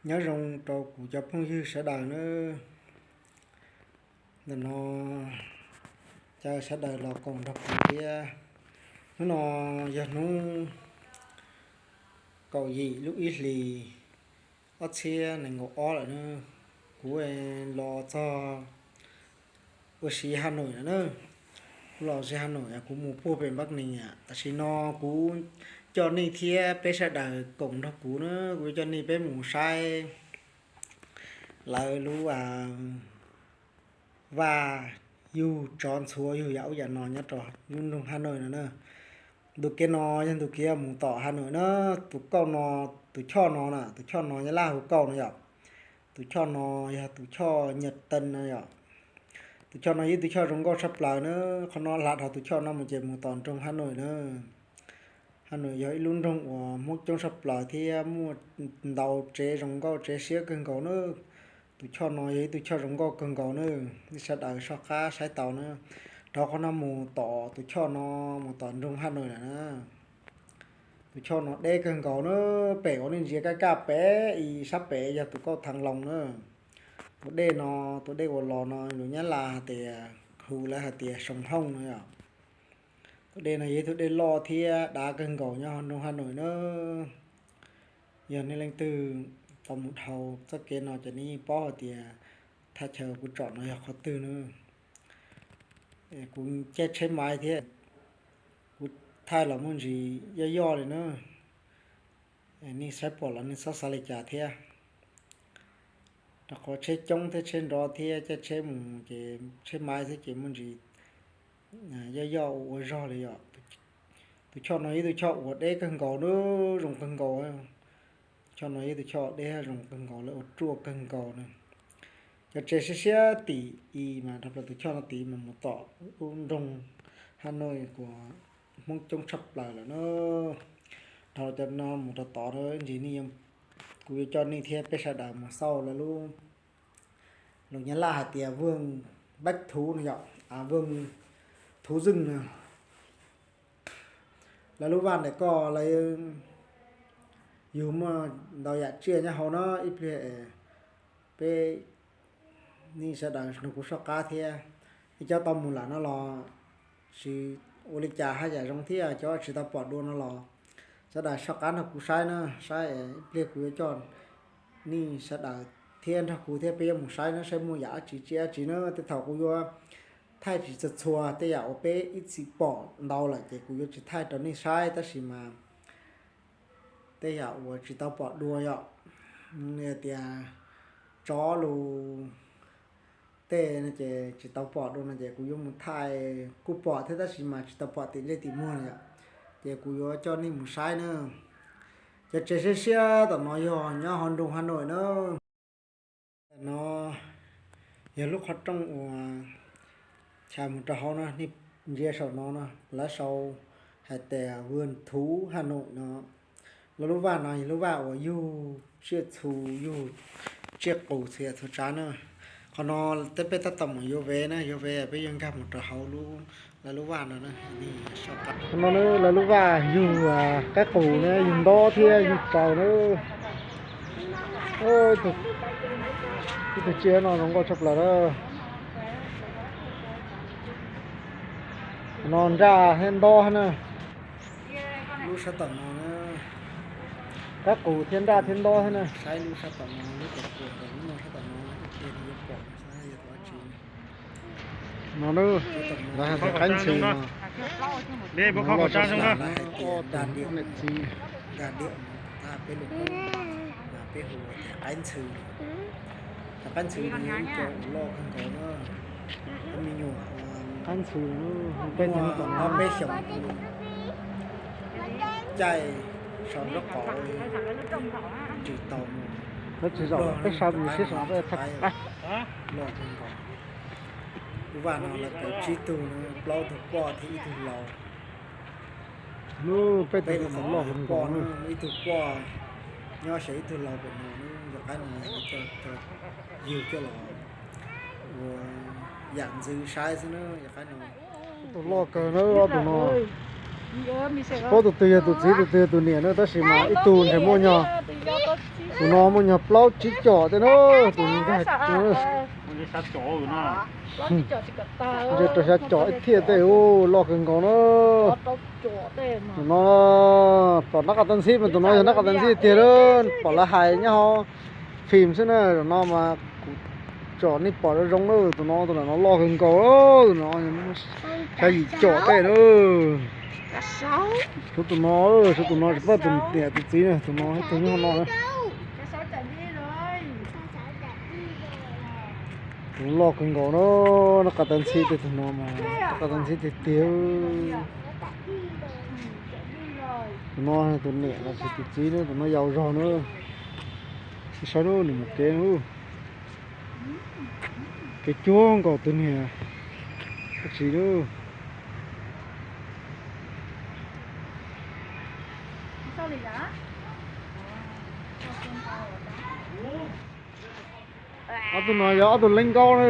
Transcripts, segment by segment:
Nyob zoo rau kuv cov phooj ywg sawv daws nawb. Ntawm no caw sawv daws los koom nrog kuv thiab. Hnub no yog hnub kaum yim lub ib hlis ob txhiab nees nkaum ob lawm na. Kuv los txog ua si Hà Nội lawm na. Kuv los si Hà Nội, kuv mus puag pem Bắc Ninh, tam sim no kuv coj nej thiab peb sawv daws koom nrog kuv na, kuv yuav coj nej peb mus saib lawv lub vaj yug tsov ntxhuav yug yam ub yam no nyob rau lub nroog Hà Nội no na. Ntu kev no yog ntu kev mus tom Hà Nội na. Tus kauj no, tus choj no na, tus choj no Nyab Laj hu kauj no yom. Tus choj no yog tus choj Nhật Tân no yom. Tus choj no yog ib tus choj zoo nkauj tshaj plaws na. Qhov no hla dhau tus choj no mus ces mus tom nroog Hà Nội na. Hà Nội yog ib lub nroog uas Hmoob coob tshaj plaws thiab muaj ntau tsev zoo nkauj tsev siab kawg nkaus na. Tus choj no yog ib tus choj zoo nkauj kawg nkaus na. Nej sawv daws soj qab saib tau na. Rau qhov no mus tom tus choj no, mus tom nroog Hà Nội lawm na. Tus choj no deb kawg nkaus na. Pem uas nej ntsia kaj kaj pem ib sab pem yog tus kauj Thăng Long na. Tus dej no, tus dej uas los no lus Nyab Laj hais tias, hu lawv hais tias Sông Hồng no yom. Tus dej no yog ib tug dej loj thiab dav kawg nkaus nyob nroog Hà Nội na. Yog nej leej twg tau mus dhau txoj kev no ces nej yeej paub hais tias thaj chaw kuv tsom no yog qhov twg na. Kuv caij tsheb maiv thiab, kuv thaij los muaj ntsis yoj yoj li na. Nej saib pom los nej txhob xav li cas thiab. Rau qhov tsheb coob thiab tsheb nrov thiab caij tsheb mus ces tsheb maiv thiab ces muaj ntsis yoj yoj ua ua zog li yom. Tus choj no yog ib tus choj uas deb kawg nkaus na, zoo kawg nkaus. Tus choj no yog ib tus choj deb zoo kawg nkaus, lawv ua ruaj kawg nkaus na. Cov tsev siab siab tim ib mas dhau plaws tus choj no tid mas mus tom lub nroog Hà Nội uas Hmoob coob tshaj plaws lawm na. Dhau cov no mus rau tod ntsis nej, kuv yuav coj nej thiab peb sawv daws mus xauj lawv lub, lus Nyab Laj hais tias vườn bách thú no yom, vườn thú rừng no. Lawv lub vaj ntawm ko lawv yug muaj ntau yam tsiaj nyob hauv no. Ib pliag peb, nej sawv daws nrog kuv soj qab thiab. Nej cov tau mus lawm no los tsis ua li cas haj yam zoo thiab, cov tsis tau pom dua no los sawv daws soj qab nrog kuv saib na, saib ib pliag kuv yuav coj nej sawv daws thiab nrog kuv thiab peb yuav mus saib na, saib muaj yam dab tsi tsiaj dab tsi na. Tej thaum kuv yuav thaij tsis txhua txhua, tej yam uas peb ib txhis pom ntau lawm ces kuv yuav tsis thaij rau nej saib, tab sis mas tej yam uas tsis tau pom dua yom, li tias tsov lus tej no ces tsis tau pom dua no ces kuv yuav mus thaij. Kuj pom thiab tab sis mas tsis tau pom tim ntsej tim muag no yom, ces kuv yuav coj nej mus saib na. Cov tsev siab siab tom no yog nyob hauv nroog Hà Nội na. Tam no yog lub qhov rooj uas chaw mus rau hauv no, nej ntsia saum no no lawv sau hais tias vườn thú Hà Nội no. Lawv lub vaj no yog lub vaj uas yug tsiaj txhu, yug tsiaj qus txhia txhua tsav na. Qhov no peb tab tom mus yuav vev na, yuav vev peb yuav nkag mus rau hauv lub, lawv lub vaj no na. Qhov no lawv lub vaj yug qaib qus na, yug ntob thiab yug raws na. Ib tug tsiaj no zoo nkauj tshaj plaws na. No nraj thiab ntob na. Lub sab tom no na, qaib qus thiab nraj thiab ntob thiab na. Saib lub sab tom no, lub tom kuas ntawm lub no sab tom no, ib pliag yuav pom saib yog tus dab tsi. No lub, lawv hais tias qaib ntxhw no. Lub loj tshaj plaws na, hais tias daj diam, daj diam no, peb lus Hmoob mas peb hu tias qaib ntxhw. Cov qaib ntxhw no yog ib co uas loj kawg nkaus na. Cov me nyuam qaib ntxhw muaj ob peb xyoos caij sau nraub qaum tsis tau mus. Lub peb sau mus sib sau qaib loj kawg nkaus. Lub vaj no lawv kaw tsib tug na, plaub tug poj thiab ib tug laus. Peb tug laus loj kawg nkaus na, ib tug poj nyob xyaw ib tug laus pem no na. Yog qaib no lawv coj yug coj los ua yam ntxwv saib xwb na, yog qaib no. Ib tug loj kawg na, ob tug no. Tsis paub tus twg yog tus txiv tus twg yog tus niam na, tab sis mas ib tug ntshe muaj nyog, tus no muaj nyog plaub tsib com tej na, tus nkag. Ntshe rau xya com ib thiaj tej, u, loj kawg nkaus na. Tus no pom nab qa tag ntxhib mas tus no yog nab qa tag ntxhib tiag lawm, pom lawv hais nyob hauv phim xwb na, zaum no mas kuv tsom nej pom zoo zoo na, tus no tus lam no loj kawg nkaus, tus no xya yim com tej na. Suav tus no, suav tus no tsis paub tus niam tus txiv na, tus no ib tug nyob hauv no na. Tus loj kawg nkaus na, nab qa tag ntxhib tiag, tus no mas nab qa tag ntxhib tiag tiag. Tus no tus niam los sis tus txiv na, tus no yau zog na. Saib lub nws mus kev na. Kev cuag nkaus tus niag dab tsi lub. Ob tug no yog ob tug leej nkaub na.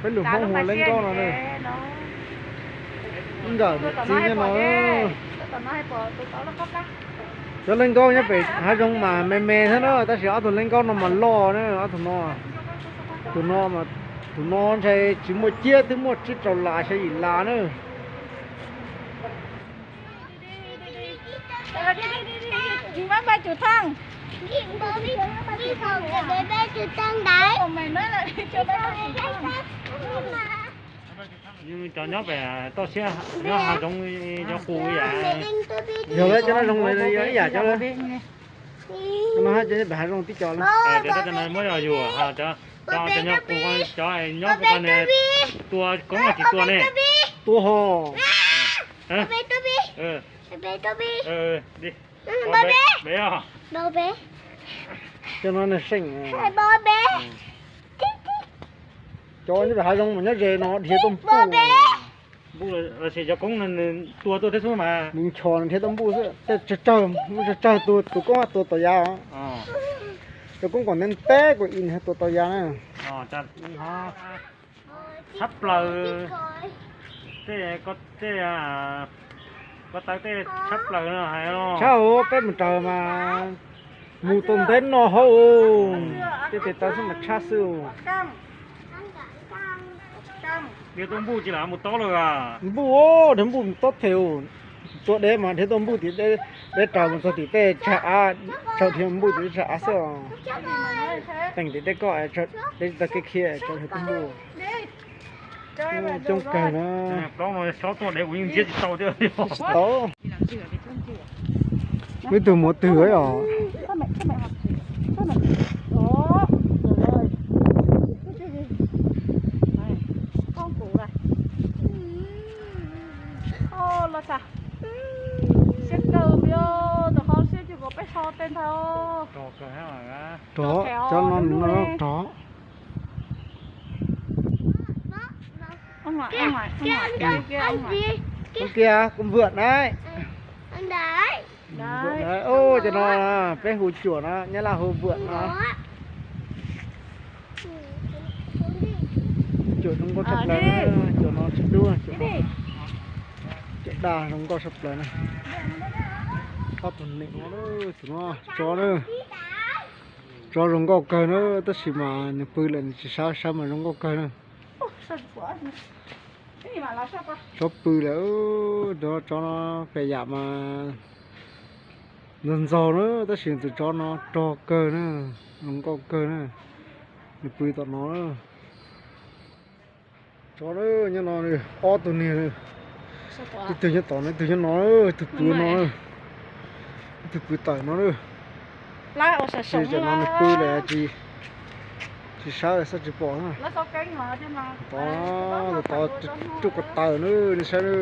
Peb lus Hmoob hu ua leej nkaub no na. Ib nkawm tus txiv nyob no. Cov leej nkaub nyob pem hav zoov mas me me thiab na, tab sis ob tug leej nkaub no mas loj na, ob tug no. Tus no, tus no ntshe tsis muaj ciab twb muaj tsib rau las xya yim las na. Cov nyob pem toj siab nyob hav zoov cov qus ib yam. Yog lawm cov no zoo li yog ib yam cov lawm. Cov no hab cov nyob pem hav zoov tib co lawm. Cov no muab yog yus, cov nyob qus, cov nyob qus tua koob los tsis tua ne? Tua hos. Cov no seej. Cov nyob pem hav zoov mas nyob ze no dhia tuaj npuj. Npuj los sis cov koob no nws tua tuaj thiab xwb mas. Nws nchos nws dhia tuaj npuj xwb, tej tsawg tsawg, muaj tsawg tsawg tus, tus koob tua tom yav. Cov koob kom ntev ntev kom ib nws tua tau yav na. Tshab plaws, tej, tej, ko taw tej tshab plaws no hais. Tshab hauv peb mus raws mas mus tau ntev no hauv, tej tes taw xwb mas tshab xwb. Dhia tuaj npuj tsis lam mus tob lawm. Npuj, dhia npuj mus tob them. Tua deb mas dhia tuaj npuj tim deb, raws mus txog tim tej tsag av, raws dhia npuj tim tsag av xwb os. Teem tim tej koj, deb tsis tau kev khiav, raws dhia tuaj npuj. Coob kawg na. Plaub no xob tuaj deb kuv yeej ntsiab tsis tau thiab. Tsis tau. Ib tug mus twg os. Siab kawg li, tus qhov siab cuag kom peb so tej ntag. Rov, cov no nws no rov. Kiag, kiag, con vượn đấy. Vượn đấy. Ô, cov no peb hu cuam no, Nyab Laj hu vượn no. Cuam zoo nkauj tshaj plaws, cuam no tsis dub, cuam daj zoo nkauj tshaj plaws na. Ob tug niam no, tus no tsov na. Tsov zoo nkauj kawg na, tab sis mas nws pw lawm nws tsis sab, sab mas zoo nkauj kawg na. Tsov pw lawm, tsov no pem yam mas ntxaug ntxaug na, tab sis tus tsov no rog kawg na, zoo nkauj kawg na. Nws pw tom no. Tsov nyob no, ob tug niag, ib tug nyob tom no, ib tug nyob no, ib tug pw no, ib tug pw tawm no. Tam no nws pw lawm, tsis sab xab tsis pom na. Tod, tod ruj ko taw na, nej saib na.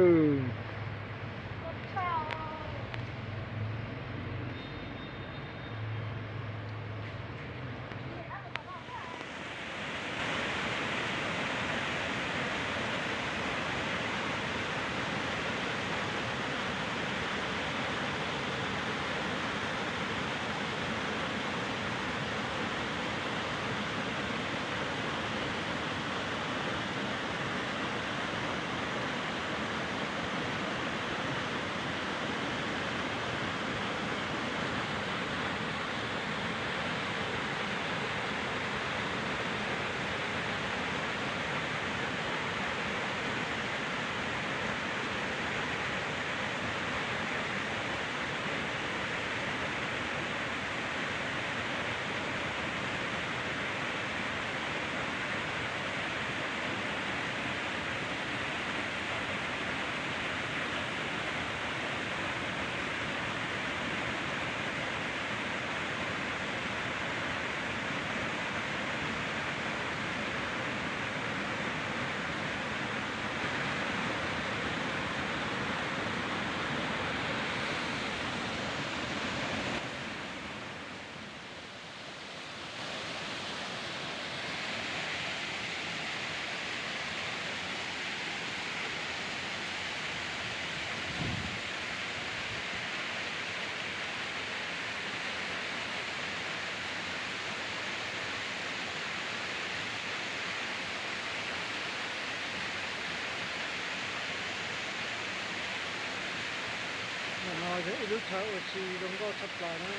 Lub chaw ua si zoo nkauj tshaj plaws na.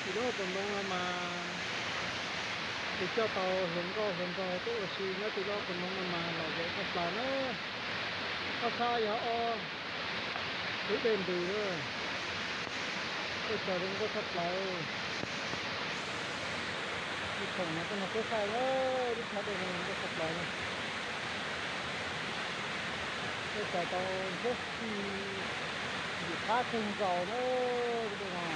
Tim lub tus ntoo no mas, ces coj tau hluas nkauj hluas nraug tuaj ua si nyob tim lub tus ntoo no mas lom zem tshaj plaws na. Ob sab yog ob lub dej ntws na. Tej tsaws zoo nkauj tshaj plaws. Lub khoom no kuj nrog peb saib na, lub chaw dej no zoo nkauj tshaj plaws na. Tej tsaws tau ntsuab si, yim qab kawg nkaus na, lub dej no.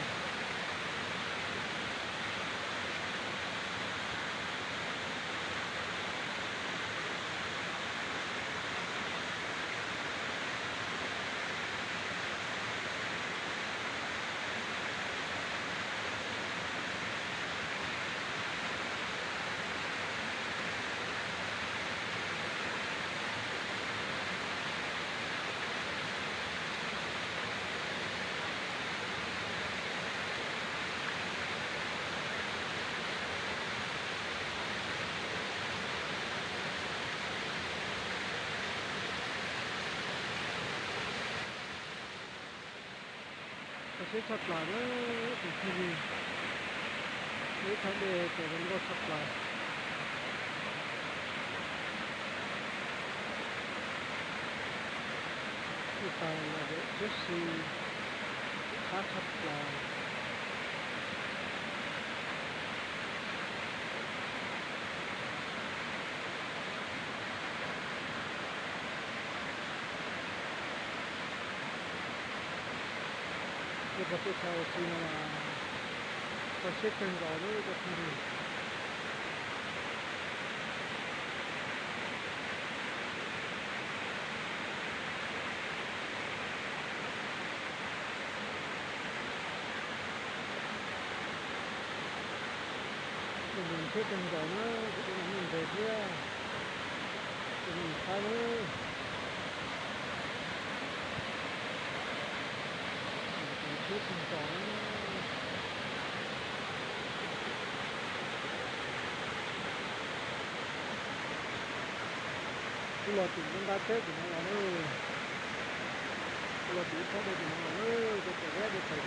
Kho siab tshaj plaws na, tus phooj ywg, lub chaw dej tsaws zoo nkauj tshaj plaws. Tej tsaws lom zem ntsuab si, qab tshaj plaws. Tej qhov tej chaw ua si no mas kho siab kawg nkaus lub cov phooj ywg. Tus ntses ntshiab kawg nkaus na, tus ntses no muaj ntses thiab, tus ntses saib na. Tus ntshiab kawg nkaus na. Kuv los tim ntab teb tim no los na, kuv los tim ib tsob dej tim no los na, kuv tau reb dej tawm